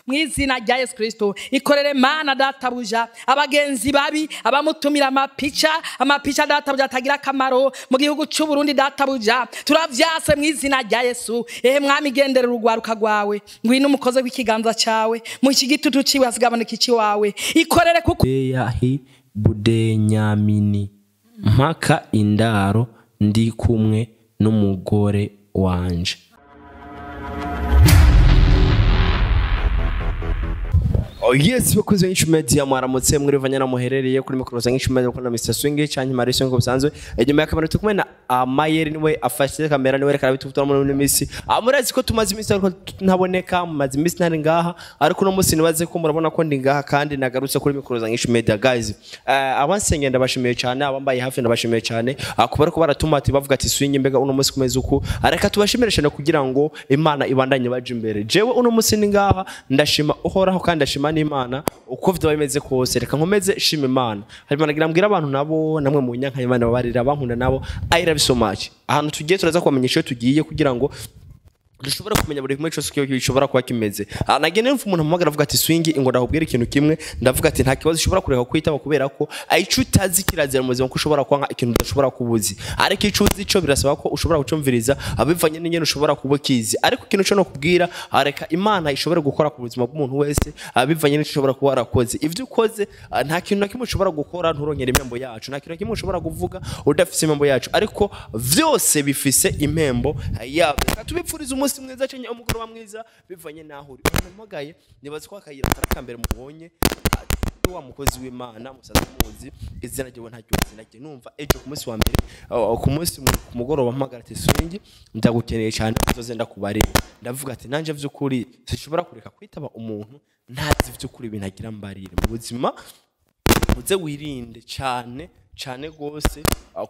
Mu izina rya Yesu Kristo, ikorere Mana databuja. Abagenzi babi abamutumira amapica databuja atagira akamaro mu gihugu cy'u Burundi databuja, turavyase mu izina rya Yesu. Ehe Mwami, gendera urugwaruka rwawe, ngwino umukoze w'ikiganza cyawe, mu iki gitutu ciwe hasigaboneka iki wawe, ikorere kuko Yahi Budenyamini mpaka indaro ndi kumwe n'umugore wanje. Oh yes, bakunze Inyishu Media, mwaramutse mwirivanya na muherereye kuri mikoro za Inyishu Media, kuna Mr Swing canke Marisho ngo bisanzwe. Inyuma ya kamera turi kumwe na Amayeri, niwe afashe kamera, niwe reka bitufutira muri misi. Murazi ko tumaze imisi ariko ntaboneka, mumaze imisi ntari ngaha, ariko uno munsi nibaze ko murabona ko ndi ngaha kandi nagarutse kuri mikoro za Inyishu Media guys. Abansengenda ndabashimiye cyane, abambaye hafi ndabashimiye cyane, kuba ariko baratuma ati bavuga ati Swing mbega uno munsi kumeze uku, reka tubashimire cyane kugira ngo Imana ibandanye baje imbere. Jewe uno munsi ndi ngaha ndashima Uhoraho kandi ndashima n'Imana uko vyo bimeze kose, reka nkomeze shima Imana. Hanyuma nagira mbwira abantu nabo namwe mu nyanka Imana babarira bankunda nabo, I love you so much. Ahantu tugiye turaza kubamenyesha iyo tugiye kugira ngo dushobora kumenya buri kimwe cyose gishobora kuba kimeze. Nagene mfu umuntu ampamagara avuga ati Swing ngo ndakubwira ikintu kimwe, ndavuga ati nta kibazo ushobora kureka kwitaba kubera ko ico utazi kirazira mu buzima, ko ushobora kwanka ikintu udashobora kubuzi, ariko ico uzi cyo birasaba ko ushobora gucumviriza abivanye n'ingene ushobora kuba ukizi. Ariko ikintu cyo no kubwira, reka Imana ishobora gukora ku buzima bw'umuntu wese abivanye n'ico ushobora kuba warakoze. Ivyo ukoze nta kintu na kimwe ushobora gukora nturonkera impembo yacu, nta kintu na kimwe ushobora kuvuga udafise impembo yacu, ariko vyose bifise impembo yabyo. Reka tubipfurize umunsi mwiza cenye umugoroba mwiza bivanye naho uri. Umpamagaye nibaza ko akayira karakambere mubonye wa mukozi w'Imana musaza muzi izina ryewe ntaryo zina numva ejo ku munsi wa mbere, ku munsi ku mugoroba mpamagara ati Swing ndagukeneye cyane uzoze ndakubarira. Ndavuga ati nanje vy'ukuri sishobora kureka kwitaba umuntu ntazi vy'ukuri ibintu agira mbarire mu buzima. Uze wirinde cyane cyane gose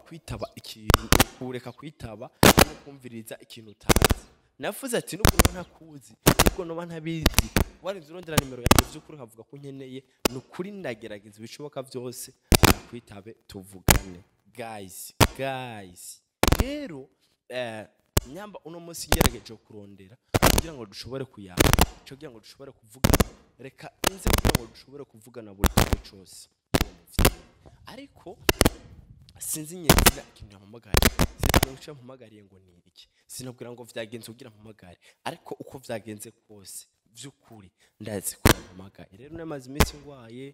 kwitaba ikintu, kureka kwitaba no kumviriza ikintu utazi. Navuze ati nubwo ntakuzi, nubwo noba ntabizi, warinze urondera nimero yanjye vy'ukuri ukavuga ko nkeneye, nukuri ndagerageza ibishoboka vyose nakwitabe tuvugane. Guys, rero nyamba uno munsi ngerageje kurondera kugira ngo dushobore kuyaga, kugira ngo dushobore kuvugana, reka inze kugira ngo dushobore kuvugana buri kimwe cyose. Ariko sinzi nyezina ikintu yampamagaye, sinzi icyo yampamagariye ngo ni iki, sinabwira ngo vyagenze kugira mpamagare, ariko uko vyagenze kose vy'ukuri ndazi ko yampamagaye. Rero namaze iminsi ngwaye,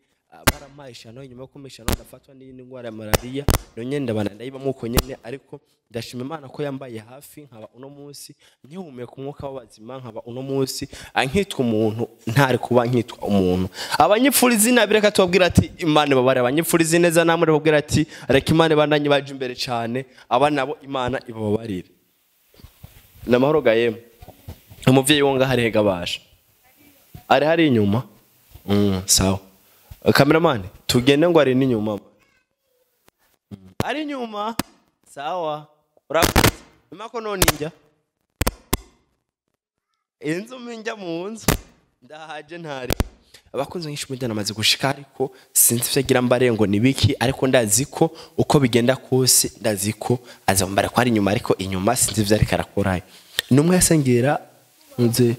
barampaye ishano, inyuma yo kumpa ishano ndafatwa n'iyindi ndwara ya malaria, none ndabana ndayibamo uko nyene, ariko ndashima Imana ko yambaye hafi, nkaba uno munsi nkihumeka umwuka w'abazima, nkaba uno munsi nkitwa umuntu ntari kuba nkitwa umuntu. Abanyipfuriza inabi reka tubabwira ati Imana ibabare, abanyipfuriza ineza namwe babwira ati reka Imana ibandanye baje imbere cyane, aba nabo Imana ibababarire. Namahoro gayemo. Umuvyeyi wo ngaha arihega basha, ari hari inyuma. Sawa cameraman, tugende ngo ari n'inyuma, ari inyuma. Sawa, urakoze. Imako none injya inzu minjya mu nzu ndahaje ntari. Abakunzi Inyishu Media namaze gushika, ariko sinzi ivyo agira mbare ngo nibiki, ariko ndazi ko uko bigenda kose ndazi ko azambara ko ari inyuma, ariko inyuma sinzi ivyo ariko arakorayo. Numwe yasengera nze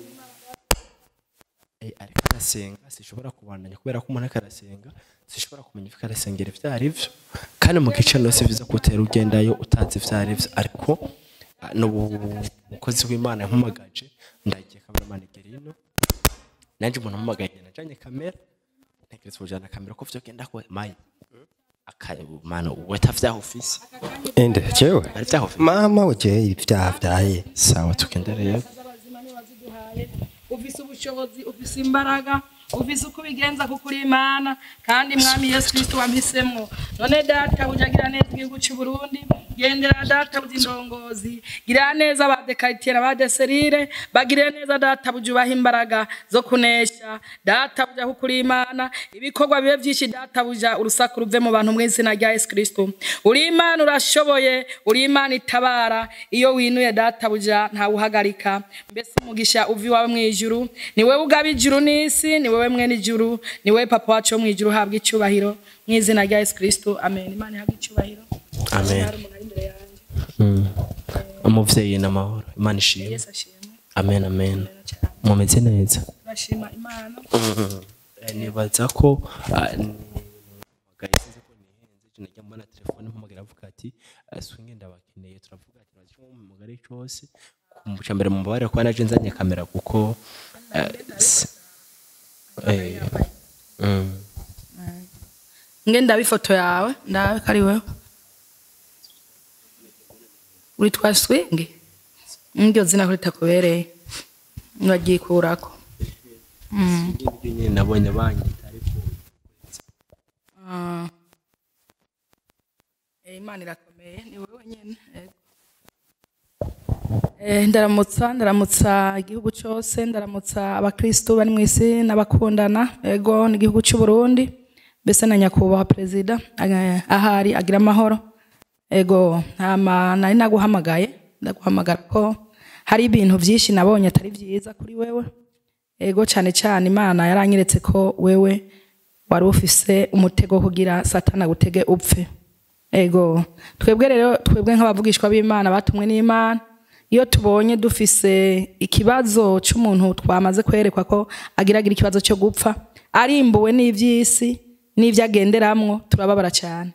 ariko arasenga, sishobora kubandanya kubera ko umuntu akarasenga, sishobora kumenya ivyo arasengera ivyo ari vyo, kandi mu gice no siviza kutera ugendayo utazi ivyo ari vyo. Ariko n'umukozi w'Imana yampamagaje, ndagiye cameraman Gerino, nanje umuntu ampamagaye najanye kamera, ntekereza kujana kamera ko vyo genda ko mayi akayumana weta vya office ende jewe ari vya office mama uje ivyaha vyaye. Sawa, tukendereye. Ufise ubushobozi, ufise imbaraga, ufise uko ubigenza kuko uri Imana, kandi Mwami Yesu Kristo wampisemwo. None data buja gira neza igihugu cy'u Burundi, gendera data buja indongozi, gira neza abadekaritiye abadeserire, bagire neza data buja ubaha imbaraga zo kunesha. Data buja kuko uri Imana, ibikorwa bibe byinshi data buja, urusaku ruve mu bantu mu izina rya Yesu Kristo. Uri Imana urashoboye, uri Imana itabara, iyo winuye data buja ntawuhagarika. Mbese umugisha uvi wawe mu ijuru, ni wewe ugaba ijuru n'isi, ni wewe mwene ijuru, ni wewe papa wacu wo mu ijuru, uhabwa icyubahiro mu izina rya Yesu Kristo. Amen. Imana ihabwe icyubahiro. Amen. Hari umuntu ari imbere yanjye. Umuvyeyi n'amahoro, Imana ishimwe. Yesu ashimwe. Amen, amen. Mumeze neza. Ndashima Imana. Nibaza ko sinzi ko nihenze, najya mbona telefone mpamagara avuga ati Swingi ndabakeneye, turavuga ati bazi mpamagara cyose ku mbere mumbabarire kuba naje nzanye kamera kuko Nge ndabe ifoto yawe, ndabe ko ari wewe. Witwa Swingi? Niryo zina ko ritakubereye, nuraryikurako. Nibyo nyine nabonye banyita ariko Imana irakomeye, ni wewe nyene. Yego. Ndaramutsa igihugu cyose, ndaramutsa abakristo bari mu isi n'abakundana, ego n'igihugu cy'u Burundi, mbese na nyakubahwa perezida ahari agira amahoro. Ego ntama nari naguhamagaye, ndaguhamagara ko hari ibintu byinshi nabonye atari byiza kuri wewe. Ego cyane cyane Imana yaranyeretse ko wewe wari ufise umutego kugira Satana gutege upfe. Ego twebwe rero, twebwe nk'abavugishwa b'Imana batumwe n'Imana, iyo tubonye dufise ikibazo cy'umuntu twamaze kwerekwa ko agiragira ikibazo cyo gupfa, arimbuwe n'ivy'isi n'ivyagenderamwo, turababara cyane.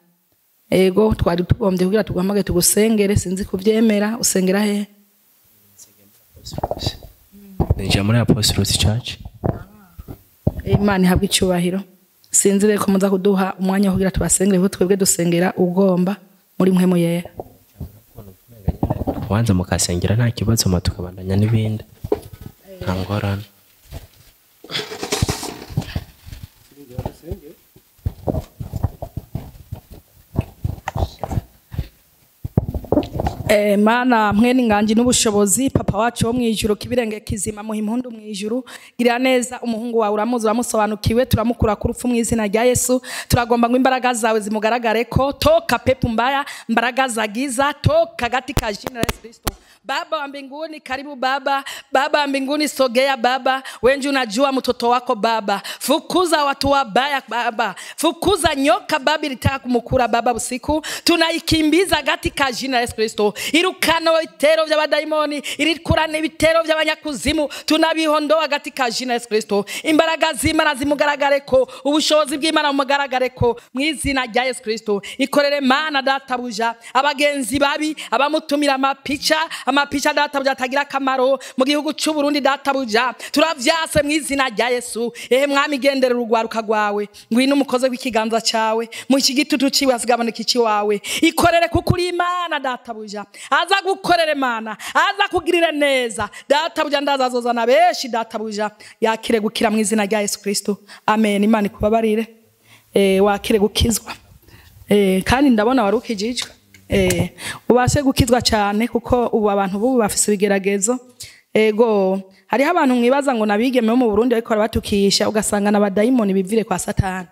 Ego twari tugombye kugira tuguhamagare tugusengere, sinzi kuvyemera. Usengera he? Ninjira muri Apostles Church. Imana ihabwe icyubahiro. Sinzi rero ko muza kuduha umwanya wo kugira tubasengere, kuko twebwe dusengera ugomba muri mwe muyera. Kubanza mukasengera nta kibazo, tukabandanya n'ibindi nta ngorane. Mana mwene inganji n'ubushobozi, papa wacu wo mwijuru, kibirenge kizima, muha impundu mwijuru, gira neza umuhungu wawe, uramuzi uramusobanukiwe, turamukura ku rupfu mu izina rya Yesu. Turagomba ngo imbaraga zawe zimugaragare ko toka pepu mbaya, mbaraga za giza toka katika jina la Yesu Kristo. Baba wa mbinguni, karibu Baba. Baba wa mbinguni, sogea Baba. Wengi unajua mtoto wako Baba. Fukuza watu wabaya Baba. Fukuza nyoka Baba ilitaka kumukura Baba usiku. Tunaikimbiza katika jina la Yesu Kristo. Irukano ibitero by'abadaimoni, irikurane ibitero by'abanyakuzimu, tunabihondoa katika jina la Yesu Kristo. Imbaraga z'Imana zimugaragareko, ubushobozi bw'Imana bumugaragareko mu izina rya Yesu Kristo. Ikorere Mana databuja, abagenzi babi abamutumira amapicha databuja atagira akamaro mu gihugu cy'u Burundi databuja, turavyase mu izina rya Yesu. Ehe mwami, gendera urugwaruka rwawe, ngwino umukoze w'ikiganza cyawe, mu iki gitutu ciwe hasigaboneka iki wawe. Ikorere kuko uri Imana databuja, aza gukorere Mana, aza kugirira neza databuja, ndazazozana benshi databuja, yakire gukira mu izina rya Yesu Kristo. Amen. Imana ikubabarire, wakire gukizwa. Kandi ndabona warukijijwe. Ubashe gukizwa cyane, kuko ubu abantu bubu bafise ibigeragezo. Ego hariho abantu mwibaza ngo nabigeme bo mu Burundi ariko barabatukisha, ugasanga n'abadayimoni bivire kwa Satani.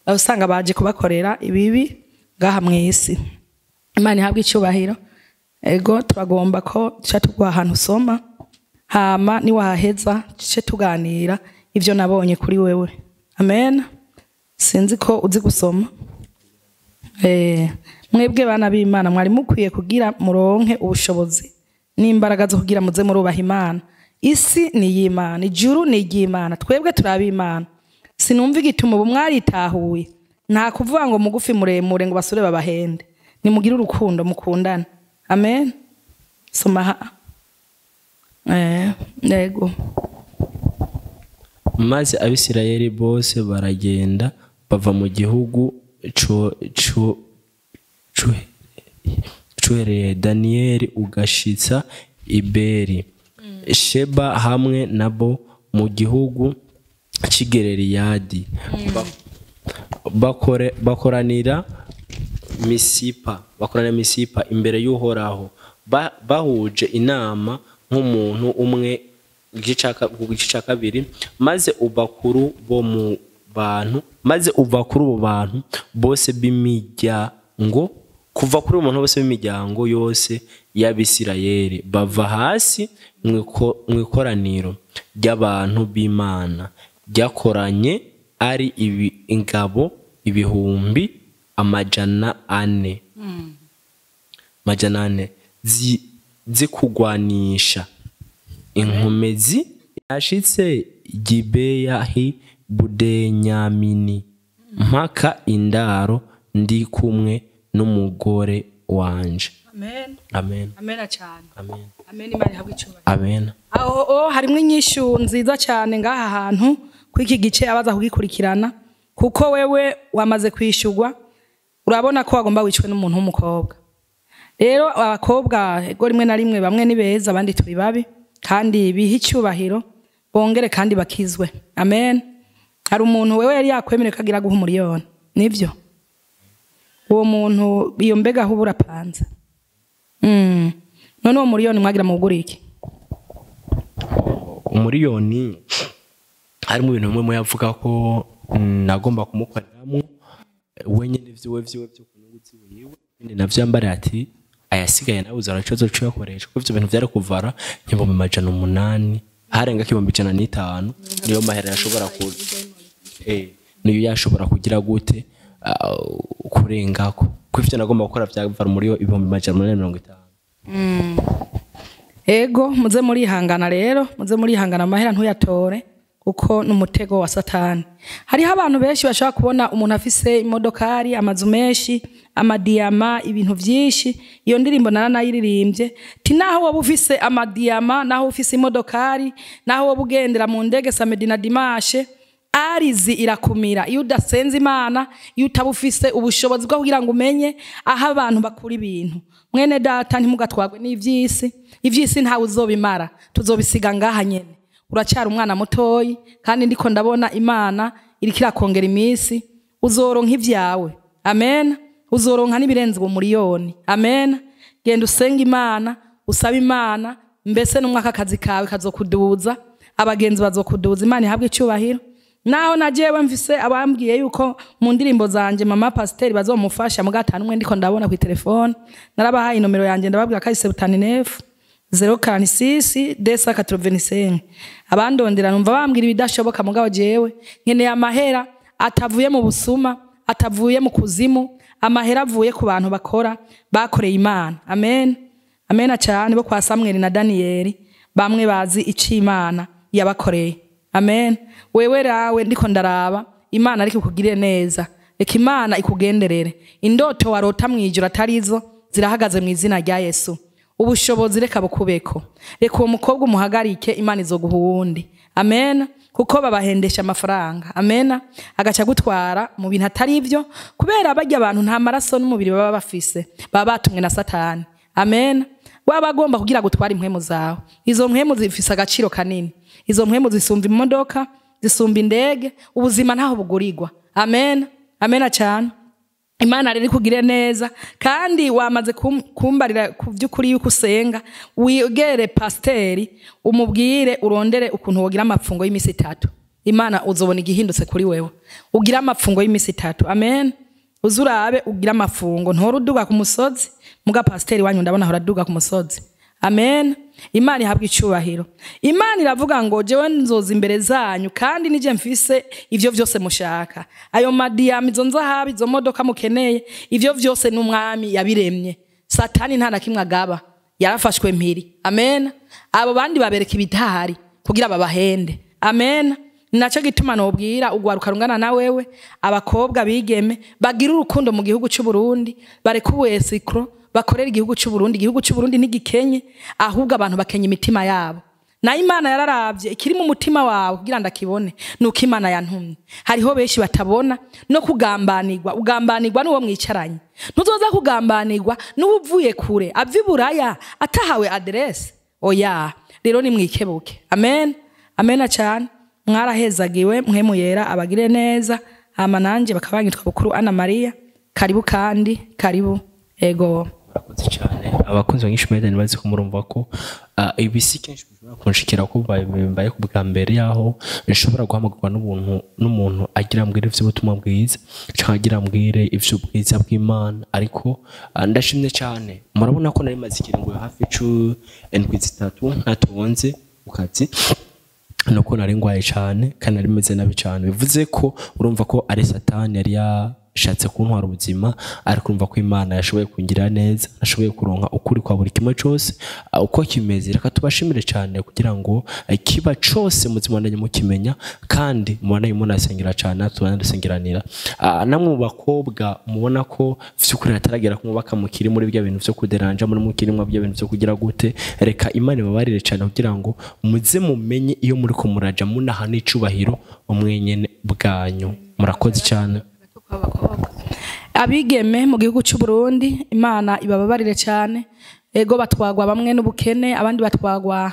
Usanga baje kubakorera ibibi ngaha mw'isi. Imana ihabwe icyubahiro. Ego turagomba ko tuca tugwa ahantu usoma, hama niwaheza tuce tuganira ivyo nabonye kuri wewe. Amen. Sinzi ko uzi gusoma. Mwebwe bana b'Imana mwari mukwiye kugira muronke ubushobozi n'imbaraga zo kugira muze murubaha Imana. Isi ni y'Imana, ijuru ni iry'Imana, twebwe turab'Imana. Sinumva igituma ubu mwaritahuye. Nta kuvuga ngo mugufi muremure ngo basure babahende. Nimugire urukundo mukundana. Amen. Soma ha. Yego. Maze Abisirayeli bose baragenda bava mu gihugu cuhereye Daniyeli ugashitsa Iberi Sheba hamwe nabo mu gihugu cy'i Gileyadi, bakoranira Misipa imbere y'Uhoraho, bahuje inama nk'umuntu umwe igice cya kabiri. Maze ubakuru bo mu bantu, maze uva kuri ubo bantu bose b'imiryango, kuva kuri uwo muntu bose b'imiryango yose y'Abisirayeli, bava hasi mu ikoraniro ry'abantu b'Imana ryakoranye ari ingabo 400,000 zikugwanisha inkomezi. Nashitse Gibeya hi Budenyamini, mpaka indaro ndi kumwe n'umugore wanje. Amen. Amen. Amen cyane. Amen. Amen. Imana ihabwe icyubahiro. Amen. Aho harimo inyishu nziza cyane ngaha hantu kw'iki gice abaza kugikurikirana, kuko wewe wamaze kwishurwa, urabona ko wagomba wicwe n'umuntu w'umukobwa. Rero abakobwa ego rimwe na rimwe bamwe ni beza abandi turi babi, kandi biha icyubahiro bongere kandi bakizwe. Amen. Hari umuntu wewe yari yakwemerera kagira guha umuriyoni, nivyo? Uwo muntu iyo mbega aho urapanze. None uwo muriyoni mwagira mu guriki? Umuriyoni harimo ibintu bimwe muyavuga ko nagomba kumukoreramo wenyine vyiwe vyiwe byo kunyungu ziwe, ibindi navyo yambara ati ayasigaye nawe uzaracozo cyo yakoresha, kuko ivyo bintu byari kuvara 800,000 harenga 105,000 niyo mahera yashobora ku niyo yashobora kugira gute kurengako, kuko ivyo nagomba gukora byavara muri 850,000. Ego muze murihangana rero, muze murihangana amahera ntuyatore, kuko n'umutego wa Satani. Hariho abantu benshi bashaka kubona umuntu afise imodokari, amazu menshi, amadiyama, ibintu byinshi. Iyo ndirimbo naranayiririmbye ti naho woba ufise amadiyama, naho ufise imodokari, naho woba ugendera mu ndege samedi na dimanche, arizi irakumira. Iyo udasenze Imana, iyo utaba ufise ubushobozi bwo kugira ngo umenye aho abantu bakura ibintu. Mwene data ntimugatwagwe n'ivyisi, ivyisi ntawe uzobimara, tuzobisiga ngaha nyene. Uracyari umwana mutoyi kandi ndiko ndabona Imana iriko irakongera iminsi, uzoronka ivyawe. Amen. Uzoronka n'ibirenze uwo muriyoni. Amen. Genda usenge Imana, usabe Imana, mbese n'umwaka akazi kawe kazokuduza, abagenzi bazokuduza. Imana ihabwe icyubahiro. Naho najewe mfise abambwiye yuko mu ndirimbo zanje mama pasiteri bazomufasha, mugatanu umwe ndiko ndabona ku telefone, narabahaye inomero yanje ndababwira ko ari 79 046 285. Abandondera numva bambwira ibidashoboka, mugabo jewe nkeneye amahera atavuye mu busuma, atavuye mu kuzimu, amahera avuye ku bantu bakora bakoreye Imana. Amen. Amen cyane. Bo kwa Samuel na Daniel bamwe bazi ici Imana yabakoreye. Amen. Wewe rawe ndiko ndaraba Imana ariko ikugirire neza, reka Imana ikugenderere. Indoto warota mwijuru atarizo zirahagaze mu izina rya Yesu. Ubushobozi reka bukubeko, reka uwo mukobwa umuhagarike, Imana izoguha uwundi. Amen. Kuko babahendesha amafaranga. Amen. Agaca gutwara mu bintu atari ivyo, kubera barya abantu nta maraso n'umubiri baba bafise, baba batumwe na Satani. Amen. Waba agomba kugira gutwara impwemu zawe. Izo mpwemu zifise agaciro kanini, izo mpwemu zisumba imodoka, zisumba indege, ubuzima ntaho bugurirwa. Amen. Amen cyane. Imana rero ikugire neza, kandi wamaze kumbarira ku by'ukuri yuko usenga, wigere pasteri umubwire urondere ukuntu wogira amapfungo y'imisi itatu. Imana uzobona igihindutse kuri wewe. Ugira amapfungo y'imisi itatu. Amen. Uzurabe ugira amafungo, ntora uduga ku musozi, muga pasteri wanyu ndabona ahora aduga ku musozi. Amen. Imana ihabwe icyubahiro. Imana iravuga ngo jewe nzoza imbere zanyu kandi nije mfise ivyo vyose mushaka. Ayo madiyama, izo nzahabu, izo modoka mukeneye, ivyo vyose n'umwami yabiremye. Satani nta na kimwe agaba, yarafashwe mpiri. Amen. Abo bandi babereka ibitahari kugira babahende. Amen. Naco gituma nobwira ugwaruka rungana na wewe, abakobwa bigeme bagira urukundo mu gihugu cy'u Burundi, bareka ubuesikro, bakorera igihugu cy'u Burundi. Igihugu cy'u Burundi ntigikenye, ahubwo abantu bakenya imitima yabo. Na Imana yararavye ikiri mu mutima wawe kugira ndakibone, nuko Imana yantumye. Hariho benshi batabona no kugambanirwa. Ugambanirwa n'uwo mwicaranye, ntuzoza kugambanirwa n'uvuye kure ava iburaya atahawe adresse. Oya, rero nimwikebuke. Amen. Amen cyane. Mwarahezagiwe, mwe muyera abagire neza. Hama nanje bakabanyitwa Bukuru Anna Maria. Karibu kandi karibu. Ego. Murakoze cyane. Abakunzi ba Inyishu Media ntibazi ko murumva ko ibisi kenshi bishobora kunshikira ko mbaye ku bwa mbere yaho nshobora guhamagarwa n'ubuntu n'umuntu agira mbwire ivy'ubutumwa bwiza canke agira mbwire ivy'ubwiza bw'Imana, ariko ndashimye cyane. Murabona ko nari maze ikiringo hafi indwi zitatu ntatonze ku kazi, nuko nari ngwaye cyane kandi nari meze nabi cyane. Bivuze ko urumva ko ari Satani yari Barashatse kuntwara ubuzima, ariko urumva ko Imana yashoboye kungira neza, nashoboye kuronka ukuri kwa buri kimwe cose uko kimeze. Reka tubashimire cyane kugira ngo kiba cose muzimandanye mukimenya, kandi mubandanye munasengera cyane, tubandanye dusengeranira. Namwe mu bakobwa mubona ko vy'ukuri hataragera kumubaka, mukiri muri bya bintu vyo kuderanja, muri mukiri mwa bya bintu vyo kugira gute, reka Imana ibabarire cyane kugira ngo muze mumenye iyo muri ko muraja, munaha n'icubahiro umwenyene bwanyu. Murakoze cyane. Abigeme mu gihugu cy'u Burundi, Imana ibababarire cyane. Ego, batwagwa bamwe n'ubukene, abandi batwagwa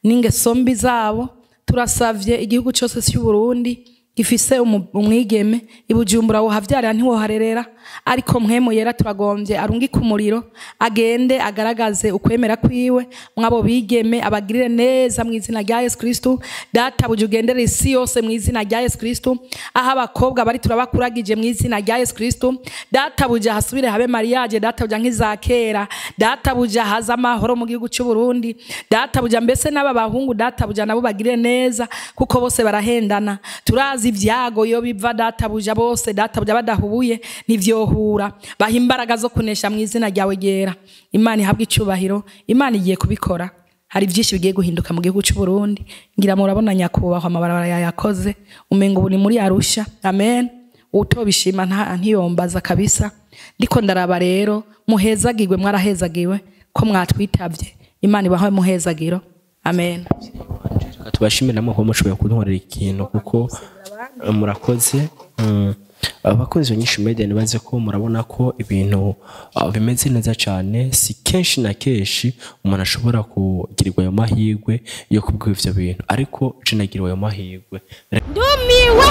n'ingeso mbi zabo. Turasavye igihugu cyose cy'u Burundi gifise umwigeme ibujumbura wohavyarira ntiwoharerera, ariko Mpwemu Yera turagombye arungike umuriro, agende agaragaze ukwemera kwiwe mwabo bigeme, abagirire neza mu izina rya Yesu Kristo. Data buje, ugendere isi yose mu izina rya Yesu Kristo. Aho abakobwa bari turabakuragije mu izina rya Yesu Kristo. Data buje, hasubire habe mariage, data buja, nk'iza kera. Data buja, haza amahoro mu gihugu cy'u Burundi. Data buja, mbese n'aba bahungu, data buja, nabo bagirire neza, kuko bose barahendana. Turazi ibyago iyo biva, data buja, bose, data buja, badahubuye ntivyohura. Baha imbaraga zo kunesha mu izina ryawe ryera. Imana ihabwe icyubahiro. Imana igiye kubikora. Hari byinshi bigiye guhinduka mu gihugu cy'u Burundi. Ngira murabona nyakubahwa amabarabara yayakoze, umengo ubu ni muri Arusha. Amen. Utobishima nta ntiyombaza kabisa. Ndiko ndaraba rero, muhezagirwe, mwarahezagiwe ko mwatwitavye. Imana ibahe muhezagiro. Amen. Reka tubashimire namwe kuba mushoboye kuntwarira ikintu, kuko murakoze. Abakunzi ba Nyinshi Media, nibaze ko murabona ko ibintu bimeze neza cyane. Si kenshi na kenshi umuntu ashobora kugirirwa ayo mahirwe yo kubwira ivyo bintu, ariko je nagiriwe ayo mahirwe. Ndumiwe.